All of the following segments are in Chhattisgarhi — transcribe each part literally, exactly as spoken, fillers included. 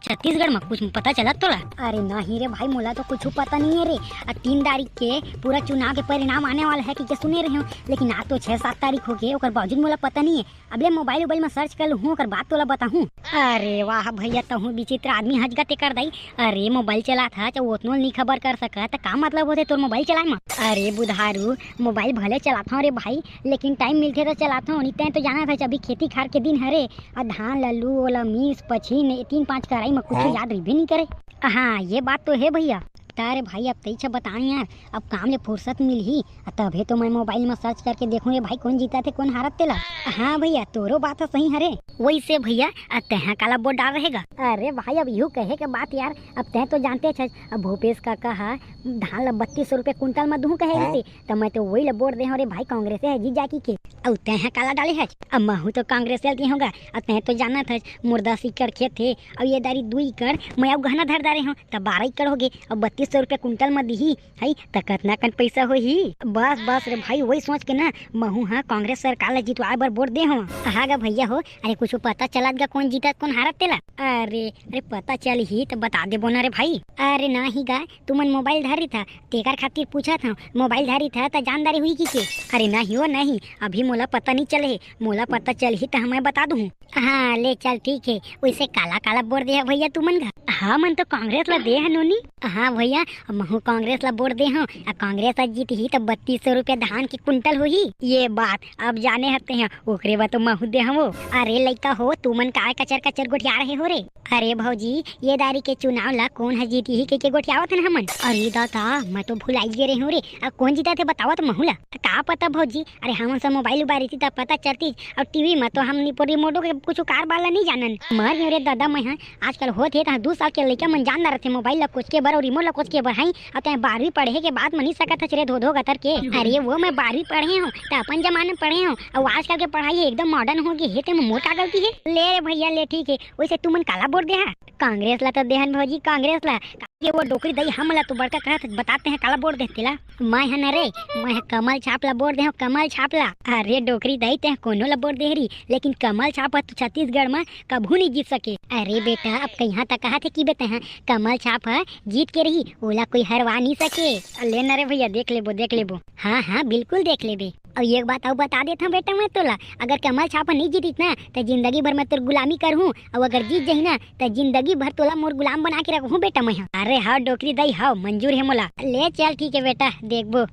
छत्तीसगढ़ म कुछ पता चलत तोला? अरे नहीं रे भाई, मोला तो कुछ पता नहीं है रे। आ तीन तारीख के पूरा चुनाव के परिणाम आने वाला है कि के सुने रहे हो, लेकिन आज तो छह सात तारीख हो गए, ओकर बावजूद मोला पता नहीं है। अब ले मोबाइल उबाइल म सर्च कर लूँ, ओकर बाद तोला बताहूँ। अरे वाह भैया, तहूँ विचित्र आदमी हच गा तेकर दाई। अरे मोबाइल चलात हच, ओतनो नी खबर कर सकत, त का मतलब होथे तोर मोबाइल चलाए म? अरे बुधारू, मोबाइल भले चलाथव रे भाई, लेकिन टाइम मिलथे त चलाथव। नहीं तैं तो जानत हच, अभी खेती खार के दिन हरे, आ धान ल लू, ओला मीस पछीन, ए तीन पांच कराई म कुछ याद रहिबे नहीं करे। हाँ, ये बात तो है भैया। तारे भाई, अब तइछ बताएं यार, अब काम ले फुर्सत मिलही, आ तभे तो मैं मोबाइल म सर्च करके देखूं रे भाई, कौन जीतत हे, कौन हारत तेला। हाँ भैया, तोरो बात ह सही हरे। वैसे भैया, आ तैं ह काला वोट डारे रहेगा? अरे भाई, अब यू कहे के बात यार, अब तैं तो जानते छस, अब भूपेश काका ह धान ला बत्तीस सौ रुपया कुंटल म दूहूं कहे हाँ। रहिसे, त मैं तो वही ला वोट दे हंव रे भाई, कांग्रेस ह जीत जाही के। अउ तैं ह काला डाले हच? अब महू तो कांग्रेस ल दे हंव गा। अब तैं तो जानत हच, मोर दस एकड़ खेत हे, अउ ये दारी दू एकड़ मैं अउ गहना धर डारे हंव, त बारह एकड़ होगे। अब बत्तीस सौ रुपया कुंटल म दिही, हई, त कतना कन पइसा होही? बस, बस रे भाई, वही सोच के ना महू ह कांग्रेस सरकार ल जितवाए बर वोट दे हंव। हाँ गा भैया हो, अरे कुछ पता चलत गा कौन जीतत, कौन हारत तेला? अरे, अरे पता चलही त बता देबो ना रे भाई। अरे ना ही गा, तुमन मोबाइल धर रही था, तेकर खातिर पूछत हंव, मोबाइल धर रही था त जानदारी हुई कि के? अरे नहीं हो नहीं, अभी मोला पता नहीं चले हे, मोला पता चलही त मैं बता दूहूं। हाँ, ले चल, ठीक हे। वैसे काला काला वोट दे ह भैया तुमन घर? हाँ, मन तो कांग्रेस ला दे ह नोनी। हाँ भैया, महू कांग्रेस ला वोट दे हंव। आ कांग्रेस ह जीतही त बत्तीस सौ रुपया धान के कुंटल होही। ये बात अब जाने हते हैं, ओकरे बर तो महू दे हंव। अरे लइका हो, तुमन काय कचर कचर गोठिया रहे हो रे? अरे भौजी, ये दारी के चुनाव ला कौन ह जीतही के, के गोठियावत हन हमन? अरे दादा, मैं तो भुलाई गे रहे हंव रे। अब कौन जीतत हे बतावत महू ला। का पता भौजी, अरे हमन सब मोबाइल उबारी थी तब पता चलती। अउ टीवी म तो हम निपो रिमोटो के कुछ कारबार ला नहीं जानन। मर गयो रे दादा मैं ह। आजकल होत हे त दू साल के लइका मन जान रथे मोबाइल ला कोचके बर अउ रिमोट ला कोचके बर, हई? अउ तैं बारहवीं पढ़े के बाद म नहीं सकत हच रे धोधो गतर के। अरे वो मैं बारहवीं पढ़े हंव, त अपन जमाने म पढ़े हंव। अउ आजकल के पढ़ाई हे एकदम मॉडर्न हो गे हे, तेमा मोर का गलती हे? ले रे भैया ले, ठीक हे। वैसे तुमन काला वोट दे हा? कांग्रेस ला तो देहन भौजी, कांग्रेस ला। ये वो डोकरी दई हमन ला तो बड़का कहत हे, बताते हैं काला वोट दे तेला। मैं ह न रे, मैं ह कमल छाप ला वोट दे हंव, कमल छाप ला। अरे डोकरी दई, तैं कोनो ला वोट दे रही, लेकिन कमल छाप ह तो छत्तीसगढ़ म कभू नहीं जीत सके। अरे बेटा, अब कहिया तक कहत हे कि बे तैं ह कमल छाप ह जीत के रही, ओला कोई हरवा नहीं सके। ले न रे भैया, देख लेबो, देख लेबो। हाँ हाँ, बिल्कुल देख लेबे। अउ एक बात अउ बता देत हंव बेटा मैं तोला, अगर कमल छाप ह नहीं जीतिस ना, त जिंदगी भर मैं तोर गुलामी करहूं, अउ अगर जीत जही ना, त जिंदगी भर तोला मोर गुलाम बना के रखहूं बेटा मैं ह। अरे हव डोकरी दई हव, मंजूर हे मोला। ले चल ठीक हे बेटा, देखबो।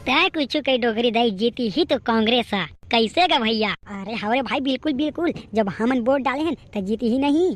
तैं कुछु कही डोकरी दई, जीतही तो कांग्रेस ह। कैसे गा भैया? अरे हव रे भाई, बिल्कुल बिल्कुल, जब हमन वोट डाले हन त जीतही नहीं।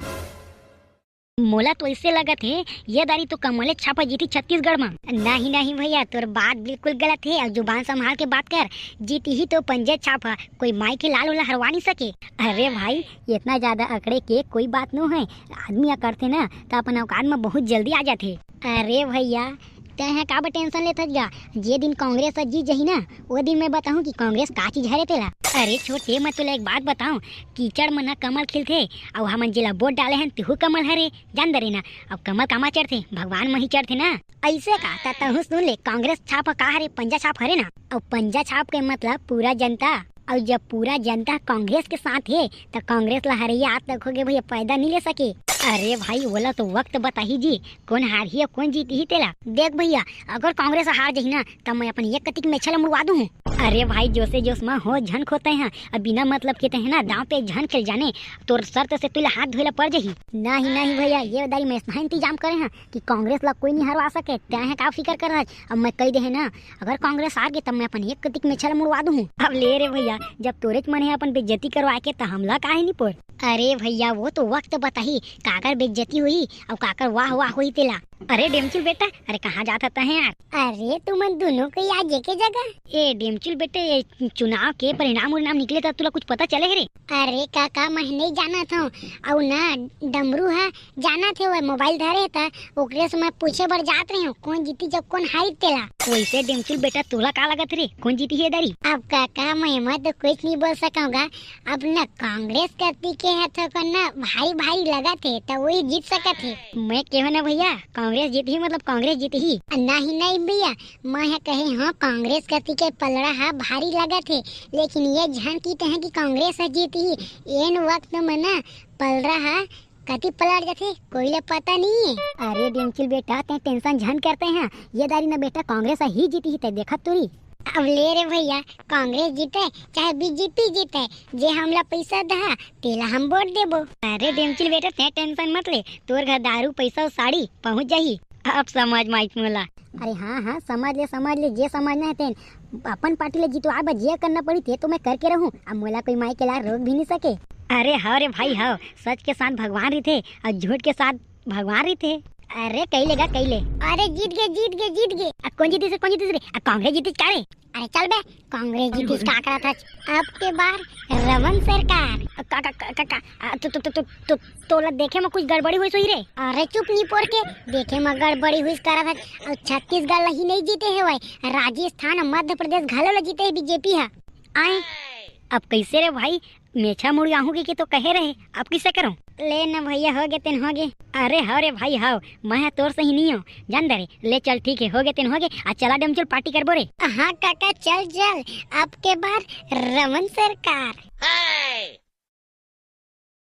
मोला तो ऐसे लगत हे, ये दारी तो कमले छाप ह जीतही छत्तीसगढ़ म। नहीं नहीं भैया, तोर बात बिल्कुल गलत हे, अउ जुबान संभाल के बात कर। जीतही तो पंजे छाप ह, कोई माई के लाल ओला हरवा नहीं सके। अरे भाई, इतना ज्यादा अकड़े के कोई बात नो हे। आदमी अकड़थे ना, त अपन औकात म बहुत जल्दी आ जाथे। अरे भैया, तैं ह काबर टेंशन लेत हस गा? जे दिन कांग्रेस ह जीत जही ना, ओ दिन मैं बताहूं कि कांग्रेस का चीज हरे तेला। अरे छोटे, मैं तोला एक बात बताऊं, कीचड़ म ना कमल खिलथे, अउ हमन जेला वोट डाले हन, तेहू कमल हरे, जान डरे ना। अब कमल कामा चढ़थे, भगवान म ही चढ़थे ना। ऐसे का? त तहूं सुन ले, कांग्रेस छाप ह का हरे? पंजा छाप हरे ना। अउ पंजा छाप के मतलब पूरा जनता, अउ जब पूरा जनता कांग्रेस के साथ हे, त कांग्रेस ला हरैया आज तक हो गए भैया, पैदा नहीं ले सके। अरे भाई, ओला तो वक्त बताही जी, कौन हारही अउ कौन जीतही तेला। देख भैया, अगर कांग्रेस हार जही ना, त मैं अपन एक कतिक मेछा ला मुड़वा दूं। अरे भाई, जोशे जोश म होश झन खो तैं ह, अब बिना मतलब के तैं ह ना दांव पे झन खेल जाने, तोर शर्त से तुला हाथ धोए ला पड़ जही। नहीं नहीं भैया, ये दारी मैं ऐसा इंतजाम करे हंव कि कांग्रेस ला कोई नहीं हरवा सके, तैं ह का फिकर कर रहा है? अब मैं कह दे है ना, अगर कांग्रेस हार गई तब मैं अपन एक कतिक मेछा ला मुड़वा दूं। अब ले रे भैया, जब तोरेच मन हे अपन बेइज्जती करवाए के, त हमला काहे नहीं पोर? अरे भैया, वो तो वक्त बताही, काकर बेइज्जती हुई अउ काकर वाह वाह हुई तेला। अरे डेमचुल बेटा, अरे कहाँ जात हता है यार? अरे तुमन दोनों कोई आज एके जगह? ए डेमचुल बेटे, ये चुनाव के परिणाम उरिणाम निकले त तुला कुछ पता चले हे रे? अरे काका, मैं नहीं जानत हूँ। अउ ना डमरू ह जानत हे, वो मोबाइल धरे त ओकरे से मैं पूछे बर जात रही हूँ, कौन जीती जब कौन हारी तेला। वैसे डेमचुल बेटा, तोला का लगत रे, कौन जीती हे दारी? अब काका, मैं, मैं तो कुछ नहीं बोल सकूंगा। अब ना कांग्रेस करती के है तो ना भारी भारी लगत हे, तो वही जीत सकत हे। मैं केहो ना भैया, कांग्रेस जीतही, मतलब कांग्रेस जीतही। नहीं नहीं भैया, मैं ह कहे हूँ कांग्रेस करती के पलड़ा ह भारी लगत हे, लेकिन ये झन की तहे कि कांग्रेस ह जीतही। एन वक्त में ना पलड़ा ह कति पलट जाथे, कोई ला पता नहीं है। अरे डेमचिल बेटा, तैं टेंशन झन करते हैं, ये दारी न बेटा कांग्रेस ही जीती ही, तैं देखत तुरी। अब ले रे भैया, कांग्रेस जीते चाहे बीजेपी जीते, जे हमला पैसा दहा तेला हम वोट देबो। अरे डेमचिल बेटा, तैं टेंशन मत ले, तोर घर दारू, पैसा अउ साड़ी पहुंच जाही। अब समझ माइक मोला। अरे हाँ हाँ, समझ ले, समझ ले, जे समझना है तेन। अपन पार्टी ले जीतवाए बर जे करना पड़ी ते तो मैं करके रहूं। अब मोला कोई माई के लाल रोक भी नहीं सके। अरे हव रे भाई हव, सच के साथ भगवान रहिथे अउ झूठ के साथ भगवान रहिथे। अरे कई लेगा कई ले। अरे जीत गे, जीत गे, जीत गे। आ, कौन जीतिस रे, कौन जीतिस रे? आ, कांग्रेस जीतिस का रे? अरे चल बे, कांग्रेस जीतिस का करत हच? अब के बार रमन सरकार। का, का, का, का, का, आ, तो, तो, तो, तो, तो, तोला देखे म कुछ गड़बड़ी होइस होही रे? अरे चुप नी पोर के, देखे म गड़बड़ी होइस करत हच। अउ छत्तीसगढ़ ल ही नहीं जीते हे भाई, राजस्थान अउ मध्य प्रदेश घलो ल जीते हे बीजेपी ह। आए, अब कैसे रे भाई, मेछा मुड़ियाहूं के, के तो कहे रहे, अब किसे करूं? ले न भैया, हो गे तेन हो गे। अरे हव रे भाई हव, मैं ह तोर सही नहीं हूँ, जान दे रे। ले चल ठीक है, हो गे तेन हो गे, आ चला डेमचुल पार्टी करबो रे। हाँ काका चल चल, अब के बार रमन सरकार।